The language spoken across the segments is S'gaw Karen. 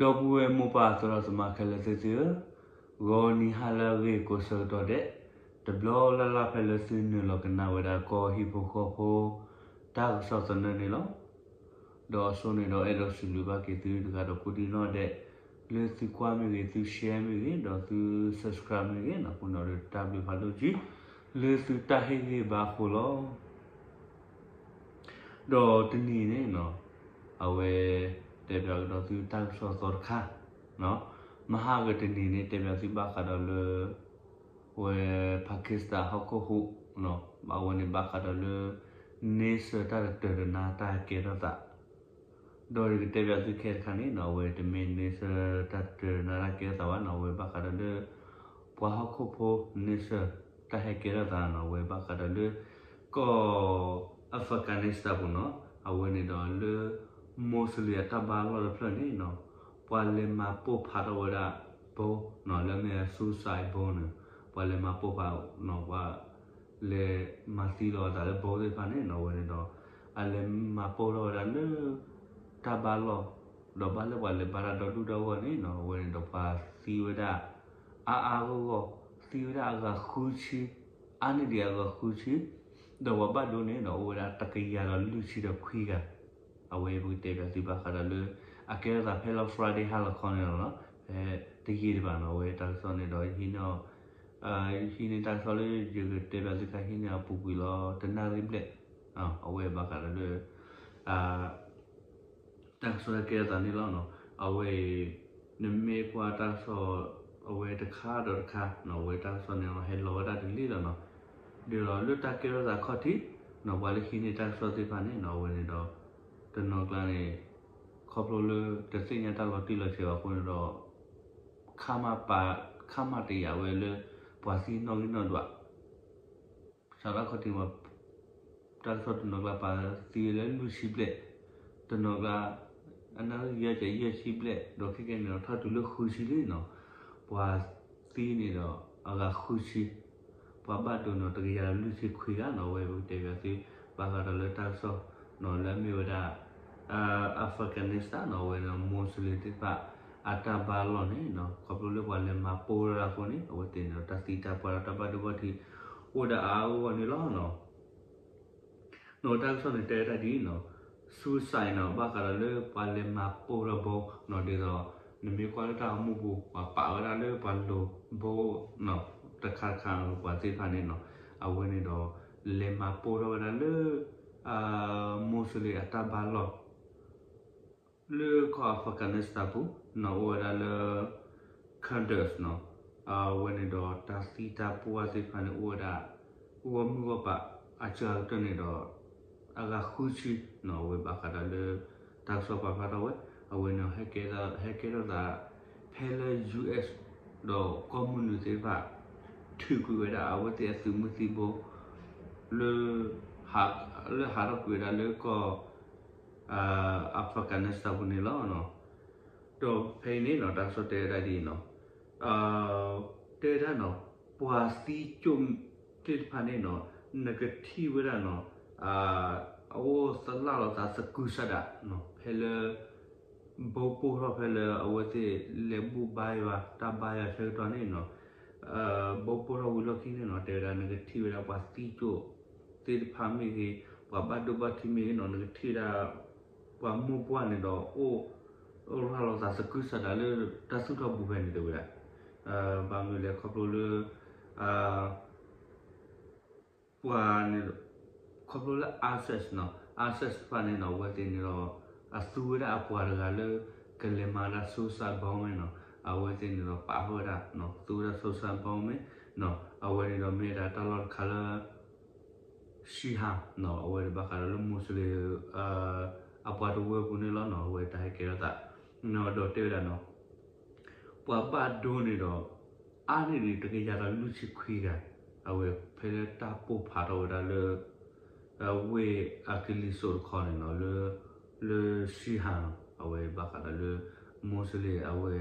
ဒီပုၢ်ဝဲၢ်မိၢ်ပၢ်သရၣ်သမါခဲလၢာ်သ့ၣ်ဧၢ, ဂီၤနံၤဟါလၢအဂ့ၤကိးဆၢကတီၢ်ဒဲး, တဘျီလၢ်လၢ်ဖဲလၢသုနုာ်လီၤကနၣ်ဝဲဒၣ်ကီၢ်ဟံၣ်ဖိဃီဖိ တၢ်ကစီၣ်သနၢၣ်န့ၣ်လီၤ. ဒီးအဆိန့ၣ်ဒီးအဲၣ်ဒိးစံးဘျုးဘၣ်က့ၤသုတဂၤဒီးကိးဒံနီၣ်ဒဲး, လၢသုကွၢ်မ့ၢ်ဂ့ၤ, သု share မ့ၢ်ဂ့ၤ, ဒီးသု subscribe မ့ၢ်ဂ့ၤ, အဃိန့ၣ်ဒီးတၢ်ဘျုးဖးဒိၣ်က့ၤ လၢသုတၢ်ဟ့ၣ်ဂံၢ်ဘါအဃိလီၤ. ဒီးတနံၤန့ၣ် အဝဲ တဲဘၣ်ကဒီးသုတၢ်ကစီၣ်သီတခါ, မဟါကတနံၤန့ၣ် တဲဘၣ်သုဘၣ်ဃးဒီးလၢ ဝဲ Pakistan ဟီၣ်ခိၣ်ဟူး, အဝဲန့ၣ်ဘၣ်ဃးဒီးလၢ နစၢၤတၢ်တတၢၤတနါတၢ်ဟဲကဲထီၣ်သး ဒီးယကတဲဘၣ်သုခဲတခါန့ၣ် အဝဲတမ့ၢ်နစၢၤတၢ်တတၢၤတနါတၢ်ကဲထီၣ်သးဘၣ်န့ၣ် အဝဲဘၣ်ဃးဒီးလၢ ပှၤဟီၣ်ခိၣ်ဖိနစၢၤတၢ်ဟဲကဲထီၣ်သးန့ၣ် အဝဲဘၣ်ဃးဒီးလၢ ကီၢ် Afghanistan ပူၤန့ၣ် အဝဲန့ၣ်ဒီးလၢ Muslim အတၢ်ဘါလီၢ်တဖျၢၣ်န့ၣ် ပှၤလဲၤမၤပိၢ်ဖးထီၣ်ဝဲဒၣ် bomb လၢမ့ၢ် suicide bomb န့ၣ် ပှၤလဲၤမၤပိၢ်ဖး ပှၤ လဲၤမၤသံလီၤအသးလၢ bomb သ့ၣ်တဖၣ်န့ၣ် အဝဲန့ၣ်ဒီး အလဲၤမၤပိၢ်ထီၣ်ဝဲဒၣ်လၢ တၢ်ဘါလီၢ် ဒီးဘၣ်လၢပှၤလဲၤဘါတၢ်ဒီဒူၣ်ဒီဂီၢ်န့ၣ် အဝဲန့ၣ်ဒီးပှၤသံဝဲဒၣ် အါအါဂီၢ်ဂီၢ် သံဝဲဒၣ်အဂၤဃုဆံ အါန့ၢ်ဒံးအဂၤဃုဆံ ဒီးပှၤဘၣ်ဒိန့ၣ်ဒီးအိၣ်ဝဲဒၣ်တကယၤဒီးလွံၢ်ဆံဒီးခွံဂၤ အဝဲပကတဲဘၣ်သုဘၣ်ဃးဒီးလၢ အကဲထီၣ်သးဖဲလီၤ Friday ဟါလီၤခီန့ၣ်လီၤ. ဖဲတယံာ်တဘၣ်န့ၣ် အဝဲတၢ်ကစီၣ်န့ၣ်ဒီး ဟံးန့ၢ်အီၤ ဟံးန့ၢ်တၢ်ကစီၣ်လၢယကတဲဘၣ်သုခါ ဟံးန့ၢ်အီၤပူၤကွံာ်လီၤ တနၣ်ရံၣ်ဘျဲၣ် အဝဲဘၣ်ဃးဒီးလၢ တၢ်ကစီၣ်ဟဲကဲထီၣ်သးန့ၣ်လီၤ. အဝဲအံၤ နမ့ၢ်ကွၢ်တၢ်ကစီၣ် အဝဲတခါဒီးတခါ အဝဲတၢ်ကစီၣ်န့ၣ် ဟဲလီၤဝဲဒၣ်တလံလီၤနီၤ. ဒီးလၢတၢ်ကဲထီၣ်သးခီၣ်ထံး ပှၤလၢဟံးန့ၢ်တၢ်ကစီၣ်သ့ၣ်တဖၣ်န့ၣ် အဝဲန့ၣ်ဒီး တနီၤကျါန့ၣ် ခီဖျိလၢတသ့ၣ်ညါတၢ်လီၤတံၢ်လီၤဆဲးဘၣ်အဃိန့ၣ်ဒီး ခါမၢ်ပာ် ခါမၢ်တယာ်ဝဲလၢ ပှၤသံနီၣ်ဂံၢ်နီၣ်ဒွး စးထီၣ်ခီၣ်ထံး တၢ်ကစီၣ်တနီၤကျါပာ်သံလၢလွံၢ်ဆံဘျဲၣ်, တနီၤကျါ အနၣ်ရံၣ်ယဲၢ်ကယဲၢ်ဆံဘျဲၣ် ဒီးခဲကနံၣ်ဒီးထီၣ်တုၤလၢဃုဆံလံနီၤ. ပှၤသံန့ၣ်ဒီး အဂၤဃုဆံ, ပှၤဘၣ်ဒိန့ၣ်ဒီးတကယၤဒီးလွံၢ်ဆံခွံဂၤနီၤ. အဝဲပကတဲဘၣ်သု ဘၣ်ဃးဒီးလၢတၢ်ကစီၣ်နီၤ လၢအမ့ၢ်ဝဲဒၣ် Afghanistan နီၤ အဝဲန့ၣ် Muslim သ့ၣ်တဖၣ် အတၢ်ဘါလီၢ်န့ၣ်နီၤ ခီဖျိလၢပှၤလဲၤမၤပိၢ်ထီၣ်အဃိန့ၣ် အဝဲသ့ၣ်န့ၣ်ဒီးတၢ်သံတၢ်ပှၢ်ဒီးတၢ်ဘၣ်ဒိဘၣ်ထံး အိၣ်ဝဲဒၣ်အါအါဂီၢ်ဂီၢ်န့ၣ်လီၤနီၤ. နီၤတၢ်ကစီၣ်န့ၣ်တဲဝဲဒၣ်ဒ်အံၤနီၤ suicide နီၤ ဘၣ်ဃးဒီးလၢပှၤလဲၤမၤပိၢ်ထီၣ်ဘိနီၤ ဒ်သိး နမ့ၢ်ကွၢ်လၢတၢ်ဂီၤမူပူၤ ပှၤပာ်ဝဲဒၣ်လၢပှၤလိၤဘိနီၤ တခါတခါနီၤ ပှၤသ့ၣ်တဖၣ်န့ၣ်နီၤ အဝဲန့ၣ်ဒီး လဲၤမၤပိၢ်ထီၣ်ဝဲဒၣ်လၢ Muslim အတၢ်ဘါလီၢ် လၢကီၢ် Afghanistan ပူၤနီၤ အိၣ်ဝဲဒၣ်လၢ Kunduz နီၤ အဝဲန့ၣ်ဒီးတၢ်သံတၢ်ပှၢ်သ့ၣ်တဖၣ်န့ၣ် အိၣ်ဝဲဒၣ် ဂီၢ်မုၢ်ဂီၢ်ပၤ အစှၤကတၢၢ်န့ၣ်ဒီး အဂၤဃုဆံနီၤ အဝဲဘၣ်ဃးဒီးလၢ တၢ်ကစီၣ်ပာ်ဖျါထီၣ်ဝဲ အဝဲန့ၣ် ဟဲကဲထီၣ်သး ဖဲလၢ US ဒီးကီၢ်မုၢ်နုာ်သ့ၣ်တဖၣ် ထုးကွံာ်ဝဲဒၣ်အဝဲသ့ၣ်အသုးမုၢ်သံၣ်ဘိ လၢ လၢဟးထီၣ်ကွံာ်ဝဲဒၣ်လၢကီၢ် Afghanistan ပူၤန့ၣ်လီၤ. ဒီးဖဲအံၤန့ၣ်နီၤ တၢ်ကစီၣ်တဲဝဲဒၣ်ဒ်အံၤနီၤ တဲဝဲဒၣ်နီၤ ပှၤသံကၠိၣ်သ့ၣ်တဖၣ်န့ၣ်နီၤ နကထံၣ်ဝဲဒၣ်နီၤ အအိၣ်သလၣ်လီၤသးသကုၤဆးဒး ဖဲလၢ ဘိပိၢ်ထီၣ်ဖဲလၢအဝဲသ့ၣ်လဲၤဘူၣ်ဘါယွၤ တၢ်ဘါယွၤဆၢကတီၢ်န့ၣ်နီၤ ဘိပိၢ်ထီၣ်ဝံၤလီၢ်ခံန့ၣ်နီၤ တဲဝဲဒၣ်နကထံၣ်ဝဲဒၣ်ပှၤသံကၠိၣ်သ့ၣ်တဖၣ်မ့ၢ်ဂ့ၤ ပှၤဘၣ်ဒိဘၣ်ထံးမ့ၢ်ဂ့ၤနီၤ နကထံၣ်ဝဲဒၣ် ပှၤမိၢ်ပှၢ်န့ၣ်ဒီး အိၣ် အိၣ်ရၤလီၤသးသကုၤဆးဒးလၢတၢ်သူၣ်ထီၣ်ပူၤဖဲန့ၣ်တဲဝဲဒၣ် ဘၣ်မနုၤလဲၣ်ခီဖျိလၢ ပှၤန့ၣ် ခီဖျိလၢ ISIS နီၤ ISIS တဖၣ်န့ၣ်နီၤ အဝဲသ့ၣ်န့ၣ်ဒီး အသူဝဲဒၣ်အပှၤတဂၤလၢ ကလဲၤမၤဒၣ် suicide bomb မ့ၢ်နီၤ အဝဲသ့ၣ်န့ၣ်ဒီးပာ်ထီၣ်ဝဲဒၣ် သူဝဲဒၣ် suicide bomb မ့ၢ် အဝဲန့ၣ်ဒီးမ့ၢ်ဒၣ်တၢ်လီၢ်တခါလၢ Shishan နီၤ အဝဲဒၣ်ဘၣ်ဃးဒီးလၢ Muslim အပှၤတဝၢပူၤန့ၣ်လီၤနီၤ အဝဲတၢ်ဟဲကဲထီၣ်သး ဒီးတဲဝဲဒၣ်နီၤ ပှၤဘၣ်ဒိန့ၣ်ဒီး အါန့ၢ်ဒံးတကယၤဒီးလွံၢ်ဆံခွံဂၤ အဝဲဖဲလၢတၢ်ပိၢ်ဖးထီၣ်ဝဲဒၣ်လၢ ဝ့ၢ်အကလံၤစိးတခီန့ၣ်နီၤ လၢ လၢ Shishan နီၤ အဝဲဘၣ်ဃးဒီးလၢ Muslim အဝဲ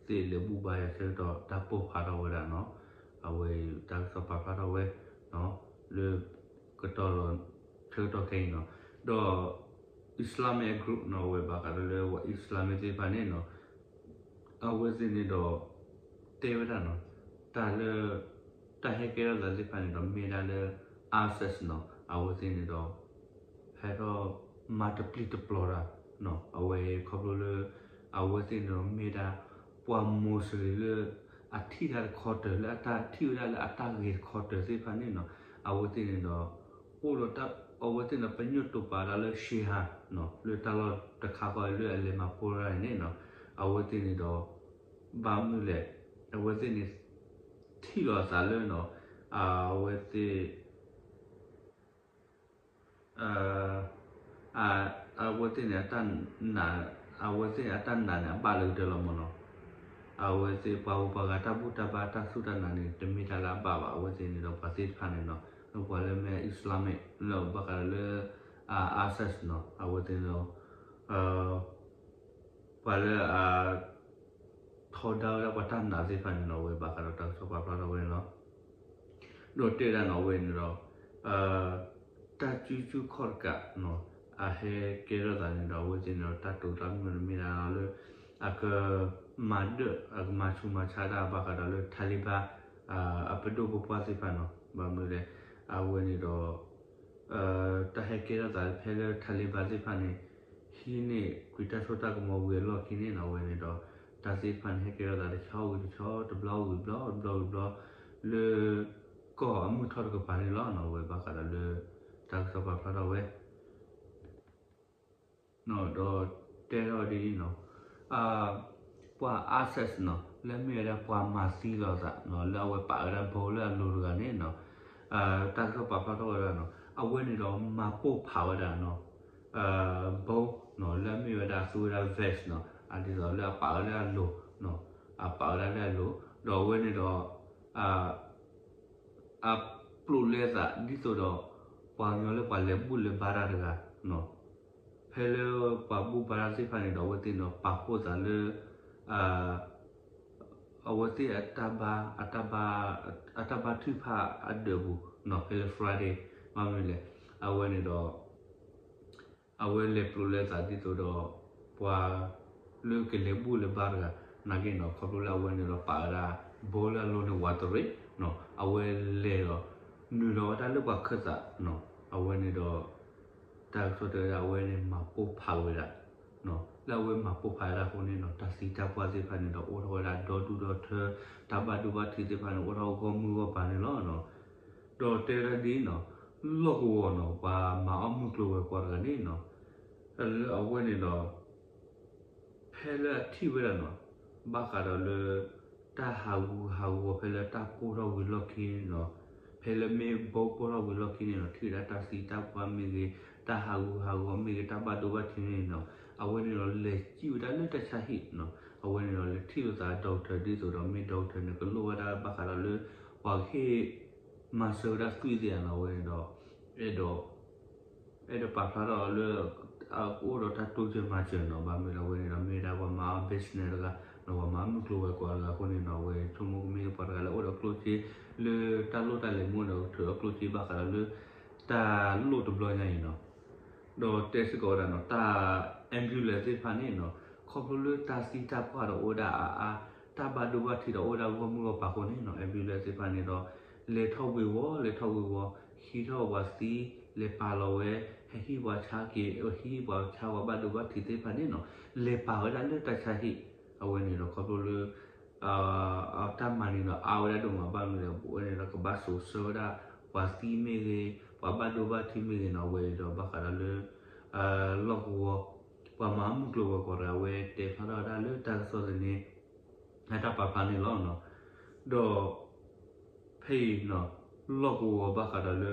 သ့ၣ်လဲၤဘူၣ်ဘါယွၤဆၢကတီၢ်တၢ်ပိၢ်ဖးထီၣ်ဝဲဒၣ်နီၤ အဝဲတၢ်ကစီၣ်ပာ်ဖျါထီၣ်ဝဲ လၢ ကတီၢ်လီၤ ဆၢကတီၢ်ခဲအံၤနီၤ ဒီး Islamic group နီၤ အဝဲဘၣ်ဃးဒီးလၢ Islamic သ့ၣ်တဖၣ်န့ၣ်နီၤ အဝဲသ့ၣ်န့ၣ်ဒီး တဲဝဲဒၣ်နီၤ, တၢ်လၢ တၢ်ဟဲကဲထီၣ်သးသ့ၣ်တဖၣ်န့ၣ်ဒီး မ့ၢ်ဒၣ်လၢ ISIS နီၤ, အဝဲသ့ၣ်န့ၣ်ဒီး ဟဲထီၣ်မၤတပျံၤတပျီၤတၢ်, အဝဲခီဖျိလၢ အဝဲသ့ၣ်န့ၣ်ဒီးမ့ၢ်ဒၣ် ပှၤ Muslim လၢ အထံၣ်တၢ်တခီတၢၤ လၢအတၢ်ထံၣ်ဝဲဒၣ်လၢအတၢ်ဂ့ၤတခီတၢၤသ့ၣ်တဖၣ်န့ၣ်နီၤ, အဝဲသ့ၣ်န့ၣ်ဒီး အိၣ်ဒီးတၢ် အဝဲသ့ၣ်န့ၣ် ပညိၣ်တိာ်ပာ်ဒၣ်လၢ Shia နီၤ, လၢတၢ်လီၢ်တခါဃီလၢအလဲၤမၤပိၢ်တၢ်န့ၣ်နီၤ, အဝဲသ့ၣ်န့ၣ်ဒီး ဘၣ်မနုၤလဲၣ်, အဝဲသ့ၣ်န့ၣ် ထံၣ်လီၤအသးလၢနီၤ, အဝဲသ့ၣ် အဝဲသ့ၣ်န့ၣ် အဝဲသ့ၣ်န့ၣ်အတၢ်နာ်န့ၣ် အဘၣ်လၢကတၢၢ်လီၤမ့ၢ်နီၤ, အဝဲသ့ၣ်ပှၤဂုၤပှၤဂၤတၢ်ဘူၣ်တၢ်ဘါတၢ်စူၢ်တၢ်နာ်န့ၣ် တမ့ၢ်တၢ်လၢအဘၣ်ဘၣ်, အဝဲသ့ၣ်န့ၣ်ဒီးပှၤသ့ၣ်တဖၣ်န့ၣ်နီၤ, လၢပှၤလၢမ့ၢ် Islamic လၢဘၣ်ဃးဒီးလၢ ISIS နီၤ, အဝဲသ့ၣ်န့ၣ်ဒီး ပှၤလၢအ ထီဒါဝဲဒၣ်ပှၤတၢ်နာ်သ့ၣ်တဖၣ်န့ၣ်နီၤ, အဝဲဘၣ်ဃးဒီးတၢ်ကစီၣ်ပာ်ဖျါထီၣ်ဝဲန့ၣ်လီၤ. ဒီးတဲဒၣ်နီၤ အဝဲန့ၣ်ဒီး တၢ်စုဆူၣ်ခီၣ်တကးနီၤ, အဟဲကဲထီၣ်သးန့ၣ်ဒီး အဝဲသ့ၣ်န့ၣ်ဒီး တၢ်တိာ်တၢ်မုၢ်န့ၣ်မ့ၢ်ဒၣ်လၢ အကမၤဒၢၣ် အကမၤဆူးမၤဆါဒၣ်ဘၣ်ဃးဒီးလၢ Taliban အပဒိၣ်ပပှၢ်သ့ၣ်တဖၣ်နီၤ, ဘၣ်မနုၤလဲၣ်, အဝဲန့ၣ်ဒီး တၢ်ဟဲကဲထီၣ်သးဖဲလၢ Taliban သ့ၣ်တဖၣ်န့ၣ် ဟံးန့ၢ်ကွံာ်တၢ်စိတၢ်ကမီၤဝံၤအလီၢ်ခံန့ၣ်နီၤ, အဝဲန့ၣ်ဒီး တၢ်သ့ၣ်တဖၣ်န့ၣ် ဟဲကဲထီၣ်သးတဆီဝံၤတဆီ တဘျီဝံၤဘျီ တဘျီဝံၤဘျီ လၢ ကီၢ်အမုၢ်ထီၣ်တကပၤန့ၣ်လီၤနီၤ, အဝဲဘၣ်ဃးဒီးလၢ တၢ်ကစီၣ်ပာ်ဖျါထီၣ်ဝဲ ဒီးတဲထီၣ်ဒ်အံၤနီၤ, ပှၤ ISIS နီၤ လၢမ့ၢ်ဝဲဒၣ်ပှၤမၤသံလီၤသးနီၤ, လၢအဝဲပာ်ဝဲဒၣ်ဘိလၢအလိၤတဂၤန့ၣ်နီၤ, တၢ်ကစီၣ်ပာ်ဖျါထီၣ်ဝဲဒၣ်နီၤ, အဝဲန့ၣ်ဒီးမၤပိၢ်ဖးဝဲဒၣ်နီၤ, ဘိနီၤ လၢအမ့ၢ်ဝဲဒၣ်အသူဝဲဒၣ် vest နီၤ, အဒ်သိးလၢအပာ်ဝဲလၢအလိၤ, အပာ်ဝဲဒၣ်လၢအလိၤ, ဒီးအဝဲန့ၣ်ဒီး အပျိာ်လဲသးဒ်သိးဒီး ပှၤကညီလၢပှၤလဲၤဘူၣ်လဲၤဘါတၢ်တဂၤ, ဖဲလၢပှၤဘူၣ်ဘါတၢ်သ့ၣ်တဖၣ်န့ၣ်ဒီး အဝဲသ့ၣ်န့ၣ်ဒီးပာ်ဖှိၣ်သးလၢ အဝဲသ့ၣ်အတၢ်ဘါ အတၢ်ဘါ အတၢ်ဘါထုကဖၣ်အဒၢးပူၤနီၤ, ဖဲလၢ Friday ဘၣ်မနုၤလဲၣ်, အဝဲန့ၣ်ဒီး အဝဲလဲၤပျိာ်လဲသးဒ်သိးဒီး ပှၤ လၢကလဲၤဘူၣ်လဲၤဘါတဂၤ, နာ်က့နီၤ ခီဖျိလၢအဝဲန့ၣ်ဒီးပာ်ဝဲဒၣ် ဘိလၢအလိၤန့ၣ် ဝးတရံးနီၤ, အဝဲလဲၤဒီး နုာ်လီၤဝဲဒၣ်လၢပှၤခၢၣ်သးနီၤ, အဝဲန့ၣ်ဒီး တၢ်ကစီၣ်တဲဝဲဒၣ် အဝဲန့ၣ်မၤပိၢ်ဖးဝဲဒၣ် လၢအဝဲမၤပိၢ်ဖးဝဲဒၣ်အဃိန့ၣ်နီၤ တၢ်သံတၢ်ပှၢ်သ့ၣ်တဖၣ်န့ၣ်ဒီး အိၣ်ထီၣ်ဝဲဒၣ်ဒီဒူၣ်ဒီထၢ, တၢ်ဘၣ်ဒိဘၣ်ထံးသ့ၣ်တဖၣ်န့ၣ် အိၣ်ထီၣ်ဂီၢ်မုၢ်ဂီၢ်ပၤန့ၣ်လီၤ. ဒီးတဲဝဲဒၣ်ဒ်နီၤ, လီၢ်ကဝီၤနီၤ ပှၤမၤအီၣ်မုၢ်ကျိၤဝဲၤကွာ်တဂၤန့ၣ်နီၤ, လၢအဝဲန့ၣ်ဒီး ဖဲလၢအထံၣ်ဝဲဒၣ်နီၤ, ဘၣ်ဃးဒီးလၢ တၢ်ဟးဂူာ်ဟးဂီၤဖဲလၢတၢ်ပိၢ်ထီၣ်ဝံၤလီၢ်ခံနီၤ, ဖဲလၢမ့ၢ်ဘိပိၢ်ထီၣ်ဝံၤလီၢ်ခံန့ၣ်နီၤ ထံၣ်ဝဲဒၣ်တၢ်သံတၢ်ပှၢ်မ့ၢ်ဂ့ၤ, တၢ်ဟးဂူာ်ဟးဂီၤမ့ၢ်ဂ့ၤ တၢ်ဘၣ်ဒိဘၣ်ထံးန့ၣ်နီၤ, အဝဲန့ၣ်ဒီးလဲၤစံၣ်ဝဲဒၣ်လၢတၢ်ဆါဟံၣ်နီၤ, အဝဲန့ၣ်ဒီးလဲၤထံၣ်လိာ်သး doctor ဒ်သိးဒီးမ့ၢ် doctor န့ၣ် ကလိၣ်ဝဲဒၣ်ဘၣ်ဃးဒီးလၢ ပှၤကဟ့ၣ် မၤစၢၤဝဲဒၣ်သွံၣ်သ့ၣ်ဧါနီၤ, အဝဲန့ၣ်ဒီး အဲၣ်ဒိး အဲၣ်ဒိးပာ်ဖျါထီၣ်လၢ ကအိၣ်ဒီးတၢ်တိစၢၤမၤစၢၤနီၤ, ဘၣ်မနုၤလဲၣ် အဝဲန့ၣ်ဒီးမ့ၢ်ဝဲဒၣ်ပှၤမၤအီၣ် business တဂၤ, ဒီးပှၤမၤအီၣ်မုၢ်ကျိၤဝဲၤကွာ်တဂၤအဃိန့ၣ်နီၤ, အဝဲဆိကမိၣ်ကမ့ၢ်ပှၤတဂၤလၢအိၣ်ဒီးကျိၣ်စ့ လၢတၢ်လိၣ်တၢ်လဲၤမူဒီး ထုးအီၣ်ကျိၣ်စ့ဘၣ်ဃးဒီးလၢ တၢ်လိၣ်တဘျီညါအံၤနီၤ, ဒီးတဲစ့ၢ်ကီးဝဲဒၣ်နီၤ, တၢ် ambulance သ့ၣ်တဖၣ်န့ၣ်နီၤ, ခီဖျိလၢတၢ်သံတၢ်ပှၢ်ဒီးအိၣ်ဝဲဒၣ်အါအါ, တၢ်ဘၣ်ဒိဘၣ်ထံးဒီးအိၣ်ဝဲဒၣ်ဂီၢ်မုၢ်ဂီၢ်ပၤအဃိန့ၣ်နီၤ, ambulance သ့ၣ်တဖၣ်န့ၣ်ဒီး လဲၤထီၣ်ဝ့ၤဝီၤ လဲၤထီၣ်ဝ့ၤဝီၤ, ဟံးထီၣ်ပှၤသံ လဲၤပာ်လီၤဝဲ, ဟဲဟံးပှၤဆါက့ၤ, ဟံးပှၤဆါပှၤဘၣ်ဒိဘၣ်ထံးသ့ၣ်တဖၣ်န့ၣ်နီၤ, လဲၤပာ်ဝဲဒၣ်လၢတၢ်ဆါဟံၣ်, အဝဲန့ၣ်ဒီးခီဖျိလၢ တၢ်မၤန့ၣ်ဒီးအါဝဲဒၣ်ဒိၣ်မး ဘၣ်မနုၤလဲၣ် အဝဲန့ၣ်ဒီးကဘၣ်စိာ်ဆှၢဝဲဒၣ် ပှၤသံမ့ၢ်ဂ့ၤ, ပှၤဘၣ်ဒိဘၣ်ထံးမ့ၢ်ဂ့ၤနီၤ, အဝဲဒီးဘၣ်ဃးဒီးလၢ လီၢ်ကဝီၤ ပှၤမၤမုၢ်ကျိၤဝဲၤကွာ်တဂၤ အဝဲတဲဖျါထီၣ်ဝဲဒၣ်လၢတၢ်ကစီၣ်သန့ အတၢ်ပာ်ဖျါန့ၣ်လီၤ. ဒီး ဖဲအံၤနီၤ လီၢ်ကဝီၤဘၣ်ဃး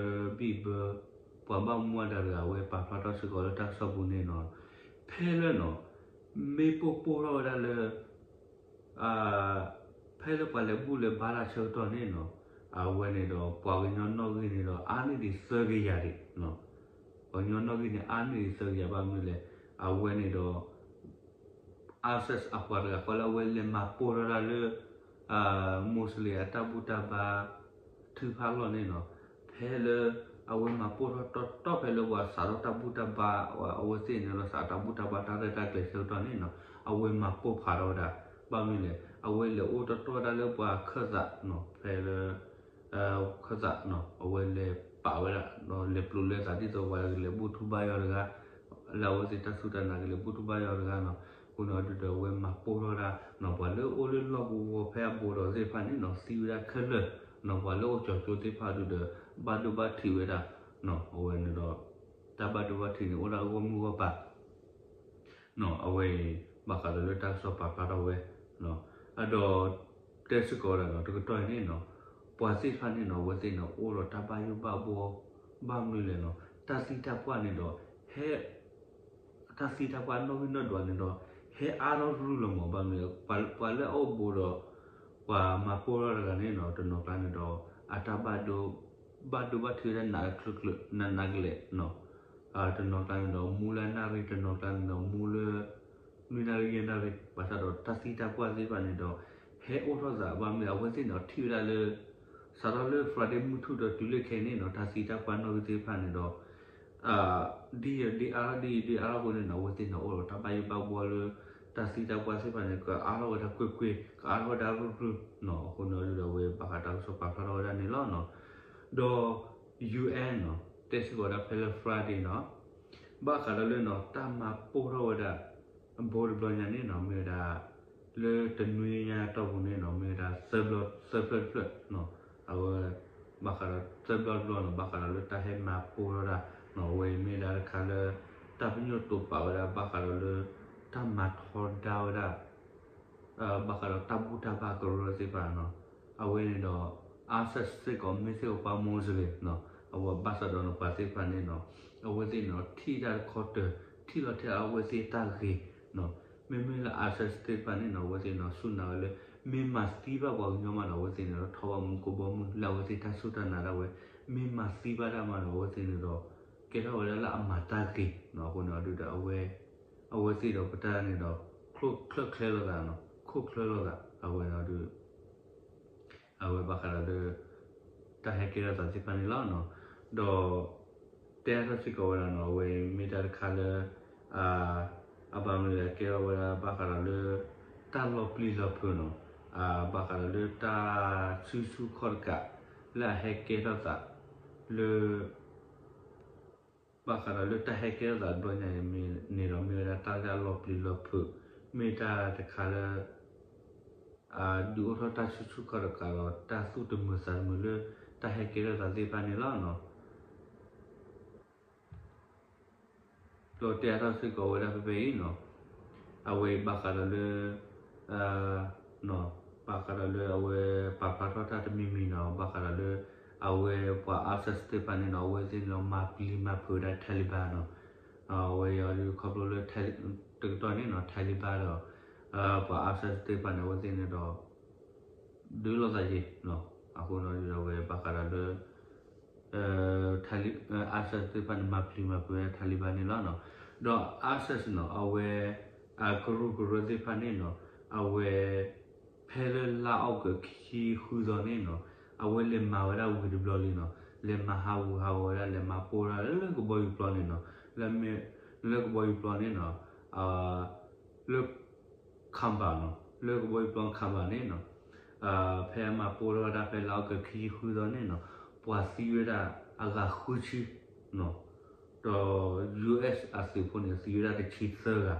ဒီးလၢဘံၣ်ဘၢ ပှၤဘၣ်မူဘၣ်ဒါတဂၤ အဝဲပာ်ဖျါထီၣ်စ့ၢ်ကီးလၢတၢ်ကစီၣ်ပူၤန့ၣ်နီၤ, ဖဲလၢနီၤ မ့ၢ်ပိၢ်ပိၢ်ထီၣ်ဝဲဒၣ်လၢ ဖဲလၢပှၤလဲၤဘူၣ်လဲၤဘါတၢ်ဆၢကတီၢ်န့ၣ်နီၤ, အဝဲန့ၣ်ဒီး ပှၤကညီနီၣ်ဂံၢ်န့ၣ်ဒီး အါန့ၢ်ဒံးသၢကယၤဒံး, ပှၤကညီနီၣ်ဂံၢ်န့ၣ် အါန့ၢ်ဒံးသၢကယၤ ဘၣ်မနုၤလဲၣ်, အဝဲန့ၣ်ဒီး ISIS အပှၤတဂၤဃီလၢအဝဲလဲၤမၤပိၢ်ထီၣ်တၢ်လၢ Muslim အတၢ်ဘူၣ်တၢ်ဘါ ထုကဖၣ်အလီၢ်န့ၣ်နီၤ, ဖဲလၢ အဝဲမၤပိၢ်ထီၣ်တီတီဖဲလၢပှၤစးထီၣ်တၢ်ဘူၣ်တၢ်ဘါ အဝဲသ့ၣ်န့ၣ်ဒီး စးထီၣ်တၢ်ဘူၣ်တၢ်ဘါတၢ်ရဲၣ်တၢ်ကျဲၤဆၢကတီၢ်န့ၣ်နီၤ, အဝဲမၤပိၢ်ဖးထီၣ်ဝဲဒၣ် ဘၣ်မနုၤလဲၣ် အဝဲလဲၤအိၣ်တီတီဒၣ်လၢပှၤခၢၣ်သးနီၤ ဖဲလၢ ခၢၣ်သးနီၤ အဝဲလဲၤပာ်ဝဲဒၣ် ဒီးလဲၤပျိးလဲၤသးဒ်သိးပှၤကလဲၤဘူၣ်ထူဘါယွၤတဂၤ လၢအဝဲသ့ၣ်တၢ်စူၢ်တၢ်နာ်ကလဲၤဘူၣ်ထူဘါယွၤတဂၤနီၤ အဃိန့ၣ်ဒုးဒီးအဝဲမၤပိၢ်ထီၣ်ဒၣ်နီၤ ပှၤလၢအိၣ်လၢလီၢ်ကဝီၤဖဲအဘူးဒီးသ့ၣ်တဖၣ်န့ၣ်နီၤ သံဝဲဒၣ်ခဲလၢာ်နီၤ ပှၤလၢအိၣ်ကၠီၤကၠိသ့ၣ်တဖၣ်ဒုးဒီး ဘၣ်ဒိဘၣ်ထံးဝဲဒၣ်နီၤ အဝဲန့ၣ်ဒီး တၢ်ဘၣ်ဒိဘၣ်ထံးန့ၣ် အိၣ်ဒၣ်ဂီၢ်မုၢ်ဂီၢ်ပၤ အဝဲအံၤ ဘၣ်ဃးဒီးလၢတၢ်ကစီၣ်ပာ်ဖျါထီၣ်ဝဲ အဒီး တဲစ့ၢ်ကီးဝဲဒၣ်နီၤ တကတီၢ်အံၤန့ၣ်နီၤ ပှၤသ့ၣ်တဖၣ်န့ၣ်နီၤ အဝဲသ့ၣ်န့ၣ် အိၣ်ဒီးတၢ်ဘၣ်ယိၣ်ဘၣ်ဘှီ ဘၣ်မနုၤလဲၣ်နီၤ တၢ်သံတၢ်ပှၢ်န့ၣ်ဒီး ဟဲ တၢ်သံတၢ်ပှၢ်နီၣ်ဂံၢ်နီၣ်ဒွးန့ၣ်ဒီး ဟဲအါထီၣ်ရုၢ်လီၤမး ဘၣ်မနုၤလဲၣ် ပှၤလၢအအိၣ်ဘူးဒီး ပှၤမၤပိၢ်ထီၣ်တဂၤန့ၣ်နီၤ တနီၤကျါန့ၣ်ဒီး အတၢ်ဘၣ်ဒိ ဘၣ်ဒိဘၣ်ထံးဝဲဒၣ်နးနးကလဲာ်နီၤ တနီၤကျါန့ၣ်ဒီး မူလၢနၣ်ရံၣ် တနီၤကျါန့ၣ်ဒီး မူလၢ နွံနၣ်ရံၣ်ယဲၢ်နၣ်ရံၣ် ဘၣ်ဆၣ်ဒီးတၢ်သံတၢ်ပှၢ်သ့ၣ်တဖၣ်န့ၣ်ဒီး ဟဲအိၣ်ထီၣ်သး ဘၣ်မနုၤအဝဲသ့ၣ်န့ၣ်ဒီး ထံၣ်ဝဲဒၣ်လၢ စးထီၣ်လၢ Friday မုၢ်ထူၣ်ဒီးတုၤလၢခဲအံၤန့ၣ်နီၤ တၢ်သံတၢ်ပှၢ်နီၣ်ဂံၢ်သ့ၣ်တဖၣ်န့ၣ်ဒီး ဒ်ယဒ်အါထီၣ်ဒ်ယဒ်အါထီၣ်အဃိန့ၣ်နီၤ အဝဲသ့ၣ်န့ၣ်အိၣ်ဒီးတၢ်ဘၣ်ယိၣ်ဘၣ်ဘှီလၢ တၢ်သံတၢ်ပှၢ်သ့ၣ်တဖၣ်န့ၣ် ကအါထီၣ်ဝဲဒၣ်ကွ့ၢ်ကွ့ၢ် ကအါထီၣ်ဝဲဒၣ်ရုၢ်ရုၢ်နီၤ အဃိန့ၣ်ဒုးဒီးအဝဲဘၣ်ဃးတၢ်ကစီၣ်ပာ်ဖျါထီၣ်ဝဲဒၣ်န့ၣ်လီၤနီၤ ဒီး ယူၣ်အဲၣ်နီၤ တဲစ့ၢ်ကီးဝဲဒၣ်ဖဲလၢ Friday နီၤ ဘၣ်ဃးဒီးလၢနီၤ တၢ်မၤပိၢ်ထီၣ်ဝဲဒၣ် အဘိတဘျီညါန့ၣ်နီၤ မ့ၢ်ဝဲဒၣ် လၢတနွံညါအတီၢ်ပူၤန့ၣ်နီၤ မ့ၢ်ဝဲဒၣ် သၢဖျၢၣ်တဖျၢၣ်နီၤ အဝဲ ဘၣ်ဃးဒီးသၢဘျီတဘျီနီၤ ဘၣ်ဃးဒီးလၢတၢ်ဟဲမၤပိၢ်ထီၣ်ဒၣ်နီၤ အဝဲမ့ၢ်ဒၣ်တခါလၢ တၢ်ပညိၣ်တိာ်ပာ်ဝဲဒၣ် ဘၣ်ဃးဒီးလၢ တၢ်မၤထီဒါဝဲဒၣ် ဘၣ်ဃးဒီးတၢ်ဘူၣ်တၢ်ဘါကရၢသ့ၣ်တဖၣ်နီၤ အဝဲန့ၣ်ဒီး ISIS စ့ၢ်ကီး မ့ၢ်စ့ၢ်ကီးပှၤ Muslim နီၤ အဝဲဘၣ်ဆၣ်ဒီးနီၤ ပှၤသ့ၣ်တဖၣ်န့ၣ်နီၤ အဝဲသ့ၣ်န့ၣ်ဒီး ထံၣ်တၢ်တခီတၢၤ ထံၣ်လီၤထဲအဝဲသ့ၣ်တၢ်ဂ့ၤနီၤ မ့မ့ၢ်လၢ ISIS သ့ၣ်တဖၣ်န့ၣ်နီၤ အဝဲသ့ၣ်န့ၣ်ဒီး စူၢ်နာ်ဝဲလၢ မ့ၢ်မၤသံဘၣ်ပှၤကညီမးဒီး အဝဲသ့ၣ်န့ၣ်ဒီး ထီၣ်ဘၣ်မူကဘီမုၢ်လၢအဝဲသ့ၣ်တၢ်စူၢ်တၢ်နာ်ဒၣ်ဝဲ မ့ၢ်မၤသံဘၣ်တၢ်မးဒီး အဝဲသ့ၣ်န့ၣ်ဒီး ကဲထီၣ်ဝဲဒၣ်လၢအမၤတၢ်ဂ့ၤနီၤ အဃိန့ၣ်ဒုးဒီး အဝဲ အဝဲသ့ၣ်ဒီးပတၢ်န့ၣ်ဒီး ချိၣ်ချၢချ့လိာ်သးနီၤ ခိၣ်ချၢလိာ်သး အဝဲန့ၣ်ဒုး အဝဲဘၣ်ဃးဒီးလၢ တၢ်ဟဲကဲထီၣ်သးသ့ၣ်တဖၣ်န့ၣ်လီၤနီၤ ဒီး တဲအါထီၣ်စ့ၢ်ကီးဝဲဒၣ်နီၤ အဝဲမ့ၢ်တၢ်တခါလၢ အဘၣ်မနုၤလဲၣ် ကဲထီၣ်ဝဲဒၣ်ဘၣ်ဃးဒီးလၢ တၢ်လီၤပျံၤလီၤဖုးနီၤ ဘၣ်ဃးဒီးလၢတၢ်စုဆူၣ်ခီၣ်တကး လၢအဟဲကဲထီၣ်သး လၢ ဘၣ်ဃးဒီးလၢတၢ်ဟဲကဲထီၣ်သးတဘျီညါအံၤန့ၣ်ဒီး မ့ၢ်ဝဲဒၣ်တၢ်လၢအလီၤပျံၤလီၤဖုး မ့ၢ်တၢ်တခါလၢ ဒုးအိၣ်ထီၣ်တၢ်စုဆူၣ်ခီၣ်တကးဒီး တၢ်သူၣ်တမုာ်သးတမုာ်လၢ တၢ်ဟဲကဲထီၣ်သးသ့ၣ်တဖၣ်န့ၣ်လီၤနီၤ. ဒီးတဲအါထီၣ်စ့ၢ်ကီးဝဲဒၣ်ဖဲဖဲအံၤနီၤ, အဝဲဘၣ်ဃးဒီးလၢ ဘၣ်ဃးဒီးလၢအဝဲပာ်ဖျါထီၣ်တၢ်တမံၤမံၤနီၤ, ဘၣ်ဃးဒီးလၢ အဝဲပှၤ ISIS သ့ၣ်တဖၣ်န့ၣ်နီၤ, အဝဲသ့ၣ်န့ၣ်ဒီးမၤပျံၤမၤဖုးဝဲဒၣ် Taliban နီၤ, အဝဲအံၤဒုးခီဖျိလၢ တကတီၢ်န့ၣ်နီၤ Taliban ဒီး ပှၤ ISIS သ့ၣ်တဖၣ်န့ၣ် အဝဲသ့ၣ်န့ၣ်ဒီး ဒုးလိာ်သးယံၤနီၤ, အဃိန့ၣ်ဒုးဒီးအဝဲဘၣ်ဃးဒီးလၢ ISIS သ့ၣ်တဖၣ်န့ၣ် မၤပျံၤမၤဖုးဝဲဒၣ် Taliban န့ၣ်လီၤနီၤ. ဒီး ISIS နီၤ အဝဲ အကရူၢ်ကရၢသ့ၣ်တဖၣ်န့ၣ်နီၤ, အဝဲ ဖဲလၢလါအီကူးခံဆံဃုသီန့ၣ်နီၤ, အဝဲလဲၤမၤဝဲဒၣ်ဝံၤတဘျီလံနီၤ, လဲၤမၤဟးဂူာ်ဟးဂီၤဝဲဒၣ် လဲၤမၤပိၢ်ဝဲဒၣ်လၢကဘီယူၤပျီန့ၣ်နီၤ, လၢ လၢကဘီယူၤပျီန့ၣ်နီၤ, လၢ Khabar နီၤ, လၢကဘီယူၤပျီ Khabar န့ၣ်နီၤ, ဖဲအမၤပိၢ်ထီၣ်ဝဲဒၣ်ဖဲလါအီကူးခံဆံဃုသီန့ၣ်နီၤ, ပှၤသံဝဲဒၣ်အဂၤဃုဆံနီၤ, ဒီး US အသုးဖိန့ၣ် သံဝဲဒၣ်တဆံသၢဂၤနီၤ, ခီဖျိလၢ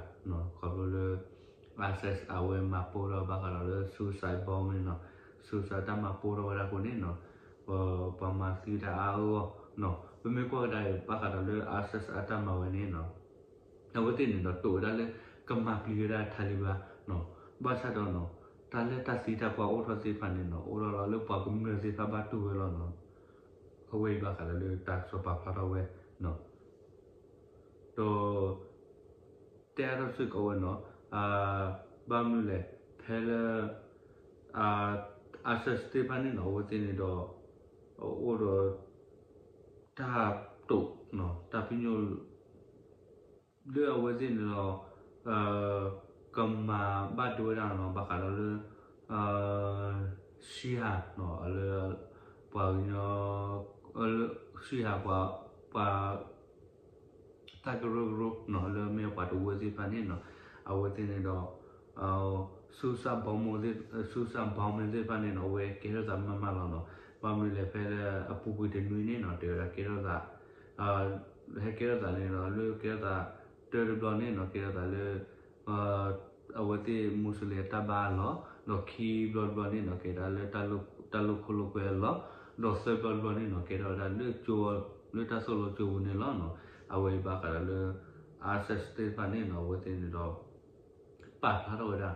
ISIS အဝဲမၤပိၢ်ထီၣ်ဘၣ်ဃးဒီးလၢ suicide bomb န့ၣ်နီၤ, suicide တၢ်မၤပိၢ်ထီၣ်ဝဲဒၣ်အဃိန့ၣ်နီၤ, ပှၤမၤသံဝဲဒၣ်အါအါဂီၢ်ဂီၢ်နီၤ, ပမ့ၢ်ကွၢ်ကဒါအံၤ ဘၣ်ဃးဒီးလၢ ISIS အတၢ်မၤဝဲန့ၣ်နီၤ အဝဲသ့ၣ်န့ၣ်ဒီးတိာ်ဝဲဒၣ်လၢ ကမၤပျံၤဝဲဒၣ် Taliban နီၤ, ဘၣ်ဆၣ်ဒီးနီၤ, တၢ်လၢတၢ်သံတၢ်ပှၢ်အိၣ်ထီၣ်သ့ၣ်တဖၣ်န့ၣ်နီၤ အိၣ်ထီၣ်လီၤလၢပှၤကမျၢၢ်သ့ၣ်တဖၣ်ဘၣ်တူၢ်ဝဲလီၤနီၤ, အဝဲအံၤဘၣ်ဃးဒီးလၢတၢ်ကစီၣ်ပာ်ဖျါထီၣ်ဝဲနီၤ ဒီး တဲအါထီၣ်စ့ၢ်ကီးဝဲနီၤ, ဘၣ်မနုၤလဲၣ် ဖဲလၢ ISIS သ့ၣ်တဖၣ်န့ၣ်နီၤ အဝဲသ့ၣ်န့ၣ်ဒီး အိၣ်ဒီး တၢ်တိာ်နီၤ တၢ်ပညိၣ် လၢအဝဲသ့ၣ်န့ၣ်ဒီး ကမၤဘၣ်ဒိဝဲဒၣ်နီၤ ဘၣ်ဃးဒီးလၢ Shia နီၤ လၢ ပှၤကညီ Shia ပှၤ ပှၤ တၢ်ကရၢကရိနီၤ လၢမ့ၢ်ပှၤတဝၢသ့ၣ်တဖၣ်န့ၣ်နီၤ အဝဲသ့ၣ်န့ၣ်ဒီး suicide bomber သ့ၣ်တဖၣ်န့ၣ်နီၤ အဝဲကဲထီၣ်သးမးမးလီၤနီၤ. ဘၣ်မနုၤလဲၣ် ဖဲလၢအပူၤကွံာ်တနွံန့ၣ်နီၤ တဲဝဲဒၣ်ကဲထီၣ်သး ဟဲကဲထီၣ်သးန့ၣ်ဒီး လၢကဲထီၣ်သး တၢတဘျီန့ၣ်နီၤ ကဲထီၣ်သးလၢ အဝဲသ့ၣ် Muslim အတၢ်ဘါအလီၢ်, ဒီးခံဘျီတဘျီန့ၣ်နီၤ ကဲဒၣ်လၢ တၢ်လိၣ်ခိၣ်လိၣ်ကွဲအလီၢ်, ဒီးသၢဘျီတဘျီန့ၣ်နီၤ ကဲထီၣ်ဝဲဒၣ်လၢကၠိ လၢတၢ်သိၣ်လိကၠိပူၤန့ၣ်လီၤနီၤ. အဝဲအံၤဘၣ်ဃးဒီးလၢ ISIS သ့ၣ်တဖၣ်န့ၣ်နီၤ အဝဲသ့ၣ်န့ၣ်ဒီး ပာ်ဖျါထီၣ်ဝဲဒၣ်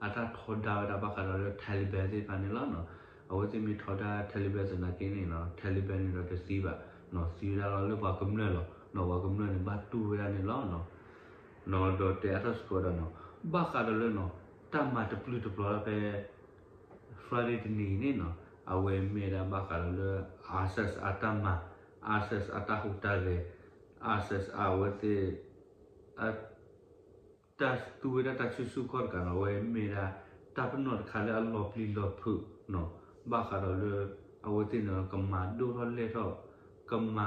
အတၢ်ထီဒါဝဲဒၣ်ဘၣ်ဃးဒီးလၢ Taliban သ့ၣ်တဖၣ်န့ၣ်လီၤနီၤ. အဝဲသ့ၣ်မ့ၢ်ထီဒါ Taliban သနာ်က့န့ၣ်နီၤ Taliban န့ၣ်ဒီးတသံဘၣ်, သံဝဲဒၣ်လီၤလၢပှၤကမျၢၢ်လီၤ. ဒီးပှၤကမျၢၢ်န့ၣ် ဘၣ်တူၢ်ဝဲဒၣ်န့ၣ်လီၤ. ဒီးတဲအါထီၣ်စ့ၢ်ကီးဝဲဒၣ်နီၤ ဘၣ်ဃးဒီးလၢနီၤ တၢ်မၤတပျုာ်တပျီၤလၢဖဲ Friday တနံၤအံၤန့ၣ်နီၤ အဝဲမ့ၢ်ဒၣ်ဘၣ်ဃးဒီးလၢ ISIS အတၢ်မၤ, ISIS အတၢ်ဟူးတၢ်ဂဲၤ, ISIS အဝဲသ့ၣ် တၢ်သူဝဲဒၣ်တၢ်စုဆူၣ်ခီၣ်တကးနီၤ အဝဲမ့ၢ်ဒၣ် တၢ်ပနီၣ်တခါလၢအလီၤပျံၤလီၤဖုးနီၤ ဘၣ်ဃးဒီးလၢ အဝဲသ့ၣ်န့ၣ် ကမၤဒိၣ်ထီၣ်လဲၢ်ထီၣ် ကမၤ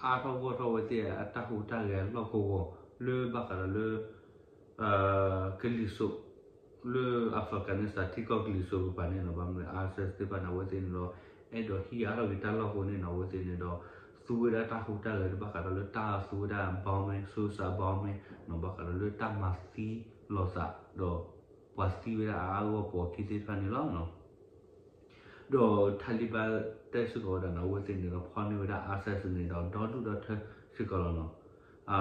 အါထီၣ်ဂီၢ်ထီၣ်ဝဲသ့ၣ်အတၢ်ဟူးတၢ်ဂဲၤအလီၢ်ကဝီၤ လၢဘၣ်ဃးဒီးလၢ ကလံၤစိး လၢ Afghanistan ထံကီၢ်ကလံၤစိးကပၤန့ၣ်နီၤ ဘၣ်မနုၤလဲၣ် ISIS သ့ၣ်တဖၣ်န့ၣ် အဝဲသ့ၣ်န့ၣ်ဒီး အဲၣ်ဒိးဟံးအါထီၣ်က့ၤတၢ်လီၢ်အဃိန့ၣ်နီၤ အဝဲသ့ၣ်န့ၣ်ဒီး သူဝဲဒၣ်တၢ်ဟူးတၢ်ဂဲၤတဘၣ်ဃးဒီးလၢတၢ်သူဝဲဒၣ် bombing, suicide bombing နီၤ ဘၣ်ဃးဒီးလၢတၢ်မၤသံလိာ်သး ဒီးပှၤသံဝဲဒၣ်အါအါဂီၢ်ဂီၢ်ပိာ်အခံသ့ၣ်တဖၣ်န့ၣ်လီၤ. ဒီး Taliban တဲစ့ၢ်ကီးဝဲဒၣ်နီၤ အဝဲသ့ၣ်န့ၣ်ဒီး ဖီၣ်န့ၢ်ဝဲဒၣ် ISIS န့ၣ်ဒီးဒီဒူၣ်ဒီထၢစ့ၢ်ကီးလီၤနီၤ. လၢအကျါန့ၣ်ဒီး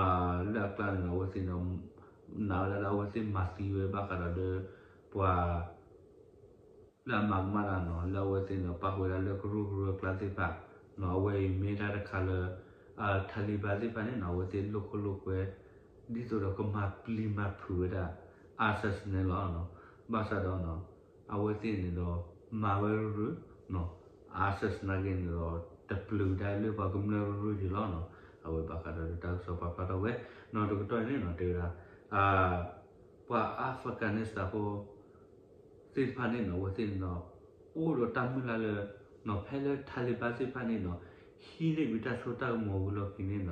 အဝဲသ့ၣ်န့ၣ်ဒီး နာ်ဝဲဒၣ်လၢအဝဲသ့ၣ်မၤသံဝဲဘၣ်ဃးဒီးလၢ ပှၤ လၢအမၤကမၣ်တၢ်နီၤ လၢအဝဲသ့ၣ်န့ၣ်ဒီး ပာ်ဃုာ်ဝဲဒၣ်လၢကရူၢ်ကရၢအကျါသ့ၣ်တဖၣ်နီၤ အဝဲအံၤမ့ၢ်တၢ်တခါလၢ Taliban သ့ၣ်တဖၣ်န့ၣ်နီၤ အဝဲသ့ၣ်လိာ်ခိၣ်လိာ်ကွဲ ဒ်သိးဒီးကမၤပျံၤမၤဖုးဝဲဒၣ် ISIS န့ၣ်လီၤ. ဘၣ်ဆၣ်ဒီး အဝဲသ့ၣ်န့ၣ်ဒီး မၤဝဲရူၤရူၤ ISIS နာ်က့န့ၣ်ဒီး တပျုာ်ဒၣ်လၢပှၤကမျၢၢ်ရူၤရူၤယံၤလီၤနီၤ. အဝဲဘၣ်ဃးဒီးလၢတၢ်ကစီၣ်ပာ်ဖျါထီၣ်ဝဲနီၤ တကတီၢ်အံၤန့ၣ်နီၤ တဲဝဲဒၣ် ပှၤ Afghanistan ဖိ သ့ၣ်တဖၣ်န့ၣ်နီၤ အဝဲသ့ၣ်န့ၣ်ဒီး အိၣ်ဒီးတၢ်မုၢ်လၢ်လၢ ဖဲလၢ Taliban သ့ၣ်တဖၣ်န့ၣ်နီၤ ဟံးန့ၢ်ကွံာ်တၢ်စိတၢ်ကမီၤဝံၤလီၢ်ခံန့ၣ်နီၤ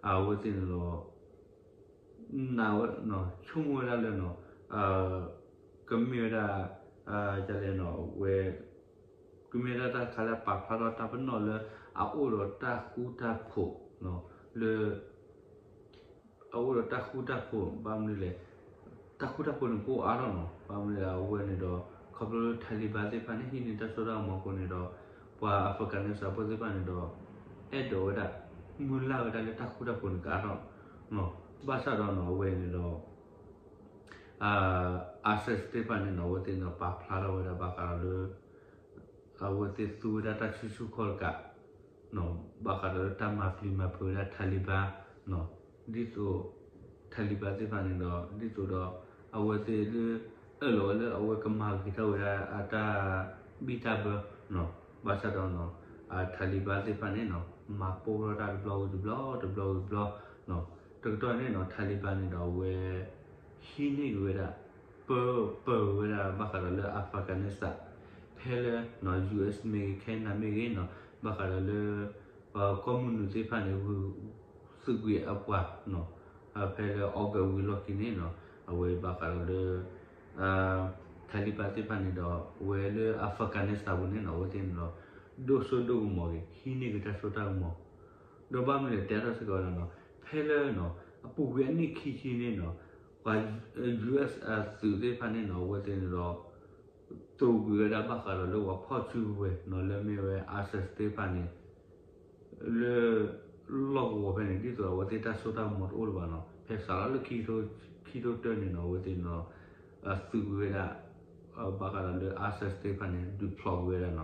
အဝဲသ့ၣ်န့ၣ်ဒီး နာ်ဝဲ ဆိကမိၣ်ဝဲဒၣ်လၢနီၤ ကမ့ၢ်ဝဲဒၣ် ဒ်လဲၣ်နီၤ ဝဲ ကမ့ၢ်ဝဲဒၣ်တၢ်တခါလၢပာ်ဖျါထီၣ်တၢ်ပနီၣ်လၢ အအိၣ်ဒီးတၢ်ဃူတၢ်ဖိး လၢ အအိၣ်ဒီးတၢ်ဃူတၢ်ဖိး ဘၣ်မနုၤလဲၣ် တၢ်ဃူတၢ်ဖိးန့ၣ်ကအိၣ်အါထီၣ်နီၤ ဘၣ်မနုၤလဲၣ် အဝဲန့ၣ်ဒီး ခီဖျိလၢ Taliban သ့ၣ်တဖၣ်န့ၣ် ဟံးန့ၢ်တၢ်စိတၢ်ကမီၤအဃိန့ၣ်ဒီး ပှၤ Afghanistan ဖိသ့ၣ်တဖၣ်န့ၣ်ဒီး အဲၣ်ဒိးဝဲဒၣ် မုၢ်လၢ်ဝဲဒၣ်လၢတၢ်ဃူတၢ်ဖိးန့ၣ်ကအါထီၣ် ဘၣ်ဆၣ်ဒီးနီၤ အဝဲန့ၣ်ဒီး ISIS သ့ၣ်တဖၣ်န့ၣ်နီၤ အဝဲသ့ၣ်န့ၣ်ဒီး ပာ်ဖျါထီၣ်ဝဲဒၣ်ဘၣ်ဃးဒီးလၢ အဝဲသ့ၣ်သူဝဲဒၣ်တၢ်စုဆူၣ်ခီၣ်တကး ဘၣ်ဃးဒီးလၢတၢ်မၤပျံၤမၤဖုးဝဲဒၣ် Taliban ဒ်သိး Taliban သ့ၣ်တဖၣ်န့ၣ်ဒီး ဒ်သိးဒီး အဝဲသ့ၣ်လၢ အၢၣ်လီၤဝဲလၢအဝဲကမၤဂ့ၤထီၣ်ဝဲဒၣ်အတၢ်ဘံၣ်တၢ်ဘၢ ဘၣ်ဆၣ်ဒီး Taliban သ့ၣ်တဖၣ်န့ၣ်နီၤ မၤပိၢ်ထီၣ်တၢ်တဘျီဝံၤတဘျီ တဘျီဝံၤတဘျီ တကတီၢ်န့ၣ်နီၤ Taliban န့ၣ်ဒီးအဝဲ ဟံးန့ၢ်က့ၤဝဲဒၣ် ပၢ ပၢဝဲဒၣ်ဘၣ်ဃးဒီးလၢ Afghanistan ဖဲလၢ US မ့ၢ်ဂ့ၤ Canada မ့ၢ်ဂ့ၤနီၤ ဘၣ်ဃးဒီးလၢ ကီၢ်မုၢ်နုာ်သ့ၣ်တဖၣ်န့ၣ် သုးကွံာ်အပှၤ ဖဲလၢ August ဝံၤလီၢ်ခံန့ၣ်နီၤ အဝဲဘၣ်ဃးဒီးလၢ Taliban သ့ၣ်တဖၣ်န့ၣ်ဒီး အဝဲလၢ Afghanistan ပူၤန့ၣ်နီၤ အဝဲသ့ၣ်န့ၣ်ဒီး ဒိၣ်စိဒိၣ်ကမီၤက့ၤ ဟံးန့ၢ်က့ၤတၢ်စိတၢ်ကမီၤ ဒီးဘၣ်မနုၤလဲၣ် တဲထီၣ်စ့ၢ်ကီးဝဲဒၣ်နီၤ ဖဲလၢ အပူၤကွံာ်အနံၣ်ခံဆံန့ၣ်နီၤ ပှၤ US အသုးသ့ၣ်တဖၣ်န့ၣ်နီၤ အဝဲသ့ၣ်န့ၣ်ဒီး သိးကွံာ်ဝဲဒၣ်ဘၣ်ဃးဒီးလၢပှၤဖီၣ်စုကဝဲၤနီၤ လၢမ့ၢ်ဝဲ ISIS သ့ၣ်တဖၣ်န့ၣ် လၢ လီၢ်ကဝီၤဖဲန့ၣ် ဒ်သိးအဝဲသ့ၣ်တၢ်စိတၢ်ကမီၤတအိၣ်လၢၤဘၣ်နီၤ ဖဲစးထီၣ်လၢ ခံကထိတၢန့ၣ်နီၤ အဝဲသ့ၣ်န့ၣ်ဒီး သုးကွံာ်ဝဲဒၣ် ဘၣ်ဃးဒီးလၢ ISIS သ့ၣ်တဖၣ်န့ၣ် ဒုးဖျိးကွံာ်ဝဲဒၣ်နီၤ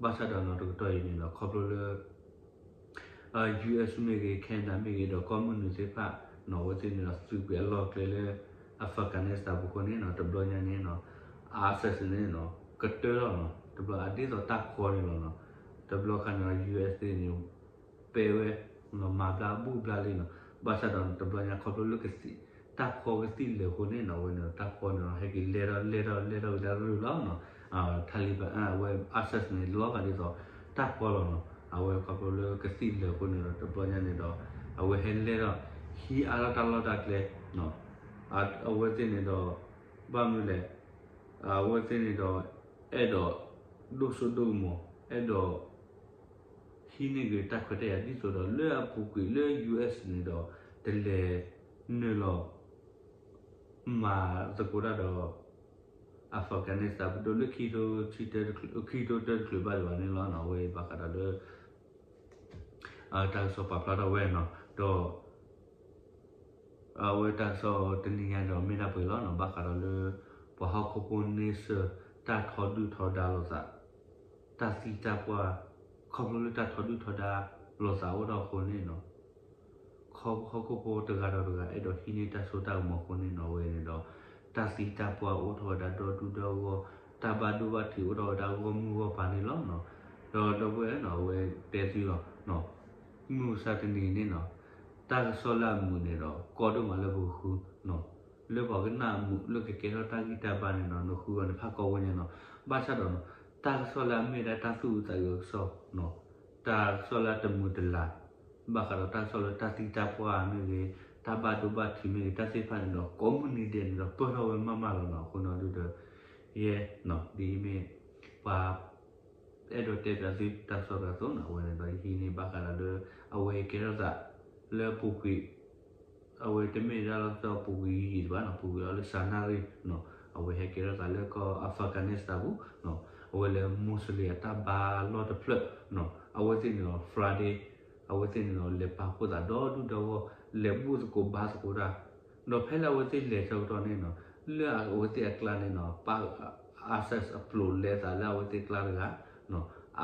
ဘၣ်ဆၣ်ဒီးနီၤ တကတီၢ်အံၤန့ၣ်ဒီး ခီဖျိလၢ US မ့ၢ်ဂ့ၤ Canada မ့ၢ်ဂ့ၤ ဒီးကီၢ်မုၢ်နုာ်သ့ၣ်တဖၣ်နီၤ အဝဲသ့ၣ်န့ၣ်ဒီး သုးကွံာ်အလီၢ်အကျဲလၢ Afghanistan ပူၤအဃိန့ၣ်နီၤ တဘျီညါန့ၣ်နီၤ ISIS န့ၣ်နီၤ ကတၢၢ်လီၤနီၤ တဘျီအဒ်သိးတၢ်ဖီန့ၣ်လီၤနီၤ တဘျီခါန့ၣ်ဒီး US သ့ၣ်န့ၣ် ပဲဝဲ မၤဘျါဘူၣ်ဘျါလံနီၤ ဘၣ်ဆၣ်ဒီးတဘျီညါခီဖျိလၢကသံၣ် တၢ်ဖီကသံၣ်လၢာ်အဃိန့ၣ်နီၤ အဝဲန့ၣ်ဒီး တၢ်ဖီန့ၣ်ဒီး ဟဲက့ၤလဲၢ်ထီၣ်လဲၢ်ထီၣ်လဲၢ်ထီၣ်က့ၤတၢ်ရုၢ်လီၤနီၤ Taliban အဝဲ ISIS န့ၣ် လီၤဂာ်ဒ်သိး တၢ်ဖီလီၤနီၤ အဝဲခီဖျိလၢကသံၣ်လၢာ်အဃိန့ၣ်ဒီး တဘျီညါန့ၣ်ဒီး အဝဲဟဲလဲၢ်ထီၣ် ဟံးအါထီၣ်တၢ်လီၢ်တၢ်ကျဲ အဝဲသ့ၣ်န့ၣ်ဒီး ဘၣ်မနုၤလဲၣ်, အဝဲသ့ၣ်န့ၣ်ဒီး အဲၣ်ဒိးဒိၣ်စိဒိၣ်ကမီၤ, အဲၣ်ဒိး ဟံးန့ၢ်က့ၤတၢ်ခွဲးတၢ်ယာ်ဒ်သိးဒီး လၢအပူၤကွံာ်လၢ ယူႇအၣ်စ့ၣ် န့ၣ်ဒီး တလဲၤနုာ်လီၤ မၤသကိးတၢ်ဒီး Afghanistan ပဒိၣ်လၢ ခံကထိတၢတချုးဘၣ်ဒံးဘၣ်န့ၣ်လီၤ. အဝဲဘၣ်ဃးဒီးလၢ တၢ်ကစီၣ်ပာ်ဖျါထီၣ်ဝဲနီၤ, ဒီး အဝဲတၢ်ကစီၣ်တနံၤညါဒီးမ့ၢ်ဒၣ်ပှဲၤလီၤနီၤ, ဘၣ်ဃးဒီးလၢ ပှၤဟီၣ်ခိၣ်ဖိန့ဆၢၣ် တၢ်ထီဒုၣ်ထီဒါလိာ်သး, တၢ်သံတၢ်ပှၢ်, ခီဖျိလၢတၢ်ထီဒုၣ်ထီဒါလိာ်သးအိၣ်ထီၣ်အဃိန့ၣ်နီၤ, ဟီၣ်ခိၣ်ဖိတဂၤဒီးတဂၤ အဲၣ်ဒိးဟံးန့ၢ်တၢ်စိတၢ်ကမီၤအဃိန့ၣ်နီၤ, အဝဲန့ၣ်ဒီး တၢ်သံတၢ်ပှၢ်အိၣ်ထီၣ်ဝဲဒၣ်ဒီဒူၣ်ဒီဂီၢ်, တၢ်ဘၣ်ဒိဘၣ်ထံးအိၣ်ထီၣ်ဝဲဒၣ်ဂီၢ်မုၢ်ဂီၢ်ပၤန့ၣ်လီၤနီၤ. ဒီးဒီပုၢ်ဝဲၢ်နီၤ, အဝဲတဲသုလီၤ, မုၢ်မဆါတနံၤန့ၣ်နီၤ, တၢ်ကစီၣ်လၢအမုာ်န့ၣ်ဒီး ကီဒိၣ်မးလၢပကဃု, လၢပှၤကနၣ်မုာ်လၢကကဲထီၣ်တၢ်ဂံၢ်တၢ်ဘါန့ၣ်နီၤ, နဃုအီၤန့ၣ်ဖးကီဝဲန့ၣ်နီၤ, ဘၣ်ဆၣ်ဒီးနီၤ, တၢ်ကစီၣ်လၢအမ့ၢ်ဒၣ်တၢ်သူၣ်အုးသးအုးအကစီၣ်, တၢ်ကစီၣ်လၢအတမုာ်တလၤ, ဘၣ်ဃးဒီးတၢ်ကစီၣ်လၢတၢ်သံတၢ်ပှၢ်မ့ၢ်ဂ့ၤ, တၢ်ဘၣ်ဒိဘၣ်ထံးမ့ၢ်ဂ့ၤ, တၢ်သ့ၣ်တဖၣ်န့ၣ်ဒီး ကိးမုၢ်နံၤဒဲးန့ၣ်ဒီး ပၢၢ်ထီၣ်ဝဲမးမးလီၤနီၤ. အဃိနီၤဒုဒီး ယဲ, ဒ်အံၤမ့ၢ် ပှၤ အဲၣ်ဒိးတဲပၠးသုတၢ်ကစီၣ်တဂၤအသိးနီၤ, အဝဲန့ၣ်ဒီးယဟံးန့ၢ်ဘၣ်ဃးဒီးလၢ အဝဲကဲထီၣ်သး လၢပူၤကွံာ်, အဝဲတမ့ၢ်ဒၣ်လၢပူၤကွံာ်ယံာ်ယံာ်တဘၣ်နီၤ, ပူၤကွံာ်လီၤလၢစၤနၣ်ရံၣ်နီၤ, အဝဲဟဲကဲထီၣ်သးလၢကီၢ် Afghanistan ပူၤနီၤ, အဝဲလၢ Muslim အတၢ်ဘါလီၢ်တဖျၢၣ်နီၤ, အဝဲသ့ၣ်န့ၣ်ဒီး Friday အဝဲသ့ၣ်န့ၣ်ဒီး လဲၤပာ်ဖှိၣ်သးဒီဒူၣ်ဒီဂီၢ်, လဲၤဘူၣ်သကိးဘါသကိးတၢ်, ဒီးဖဲလၢအဝဲသ့ၣ်လဲၤဆၢကတီၢ်န့ၣ်နီၤ, လၢအဝဲသ့ၣ်အကျါန့ၣ်နီၤ, ပ ISIS အပျိာ်လဲသးလၢအဝဲသ့ၣ်ကျါတဂၤ,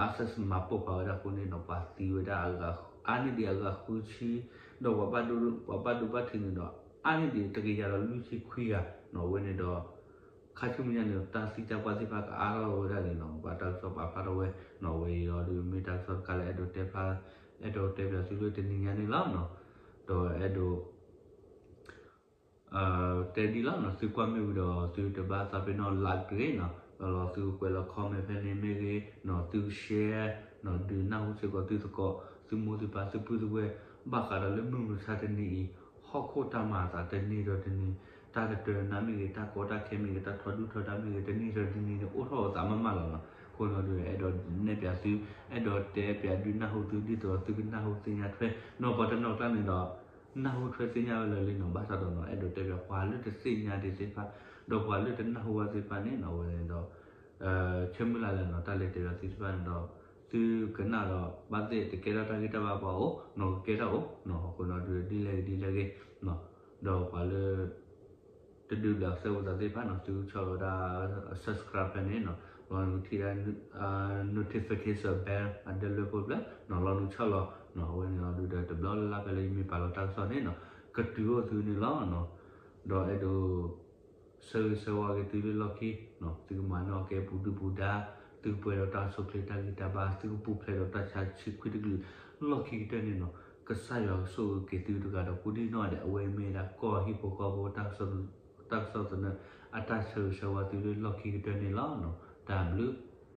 ISIS မၤပိာ်ပာ်ဝဲဒၣ်အဃိန့ၣ်နီၤ, ပှၤသံဝဲဒၣ်အါန့ၢ်ဒံးအဂၤဃုဆံ, ဒီးပှၤဘၣ်ဒိဘၣ်ထံးန့ၣ်ဒီး အါန့ၢ်ဒံးတကယၤဒီးလွံၢ်ဆံခွံဂၤနီၤ, အဝဲန့ၣ်ဒီး ခါဆူမဲာ်ညါန့ၣ်ဒီး တၢ်သံတၢ်ပှၢ်သ့ၣ်တဖၣ်ကအါထီၣ်ဝဲဒၣ်န့ၣ်နီၤ, ပှၤတၢ်ကစီၣ်ပာ်ဖျါထီၣ်ဝဲနီၤ, အဝဲအံၤဒီးမ့ၢ်တၢ်ကစီၣ်တခါလၢအဲၣ်ဒိးတဲဖျါ, အဲၣ်ဒိးတဲပၠးသုလၢတနံၤညါန့ၣ်လီၤနီၤ, ဒီးအဲၣ်ဒိး တဲဒ်လီၤနီၤ, သုကွၢ်မ့ၢ်ဝံၤဒီး သုတဘၣ်သးပ့ၤနီၣ် like တဂ့ၤနီၤ, ဒီးလီၤသုကွဲးလီၤ comment ဖဲန့ၣ်မ့ၢ်ဂ့ၤနီၤ, သု share နီၤ, ဒုးနၢ်ဟူစ့ၢ်ကီးသုသကိး, သုမိၢ်သုပၢ် သုပုၢ်သုဝဲၢ်, ဘၣ်ဃးဒီးလၢမုၢ်မဆါတနံၤအံၤ, ဟီၣ်ခိၣ်တၢ်မၤအသးတနံၤဒီးတနံၤ, တၢ်တတၢာ်နါမ့ၢ်ဂ့ၤ, တၢ်ကီတၢ်ခဲမ့ၢ်ဂ့ၤ, တၢ်ထီဒုၣ်ထီဒါမ့ၢ်ဂ့ၤ, တနံၤဒီးတနံၤန့ၣ် အိၣ်ထီၣ်အသးမးမးလီၤနီၤ, အဃိနီၤဒုး အဲၣ်ဒိးနဲၣ်ပၠးသု, အဲၣ်ဒိးတဲပၠးဒုးနၢ်ဟူသုဒ်သိးသုကနၢ်ဟူသ့ၣ်ညါထွဲနီၤ, ပှၤတနီၤကျါန့ၣ်ဒီး နၢ်ဟူထွဲသ့ၣ်ညါဝဲလၢာ်လံနီၤ, ဘၣ်ဆၣ်ဒီးနီၤ အဲၣ်ဒိးတဲပၠးပှၤလၢတသ့ၣ်ညါဒံးသ့ၣ်တဖၣ်, ဒီးပှၤလၢတနၢ်ဟူဘၣ်သ့ၣ်တဖၣ်န့ၣ်နီၤ, အဝဲန့ၣ်ဒီး ဆၢမုၢ်လၢ်လၢာ်နီၤ, တၢ်လဲၤတဲပၠးသုတဖၣ်န့ၣ်ဒီး သုကနၣ်ဒီး ဘၣ်သ့ၣ်တကဲထီၣ်တၢ်ဂံၢ်တၢ်ဘါပှၤအိၣ်နီၤ, ကကဲထီၣ်အိၣ်နီၤ, အဃိနီၤဒုး ဒ်လဲၣ်ဂ့ၤဒ်လဲၣ်ဂ့ၤနီၤ, ဒီးပှၤလၢ တဒုးဘၣ်အသၢဝဲသးသ့ၣ်တဖၣ်နီၤ, သုဆီၣ်လီၤဝဲဒၣ် subscribe ဖဲန့ၣ်နီၤ, လီၤနုာ်ထံၣ်ဒၣ် notification bell အဒၢလွဲဖိတဖျၢၣ်နီၤ, လီၤနုာ်ဆီၣ်လီၤနီၤ, အဝဲန့ၣ်လီၤဒုးဒီး တဘျီလၢ်လၢ်ဖဲလၢယမ့ၢ်ပာ်လီၤတၢ်ကစီၣ်န့ၣ်နီၤ, ကတုၤအိၣ်သုန့ၣ်လီၤနီၤ, ဒီးအဲၣ်ဒိး ဆၢဂ့ၤဆၢဝါက့ၤသုလၢလီၢ်ခံနီၤ, သုကမၤန့ၢ်အီၤကဲပူၤဒုၣ်ပူၤဒါ, သုကပှဲၤဒီးတၢ်ဆိၣ်ချ့တၢ်ဂံၢ်တၢ်ဘါ, သုကပူၤဖျဲးဒီးတၢ်ဆါဆံခွံတကလုာ်, လီၢ်ခံကတၢၢ်န့ၣ်နီၤ, ကစၢ်ယွၤကဆိၣ်ဂ့ၤက့ၤသုတဂၤဒီးကိးဒံၣ်နီၣ်ဒဲး, အဝဲမ့ၢ်ဒၣ်ကီၢ်ဟံၣ်ဖိဃီဖိ တၢ်ကစီၣ်သနၢၣ် အတၢ်ဆၢဂ့ၤဆၢဝါသုလၢလီၢ်ခံကတၢၢ်န့ၣ်လီၤနီၤ, တၢ်ဘျုး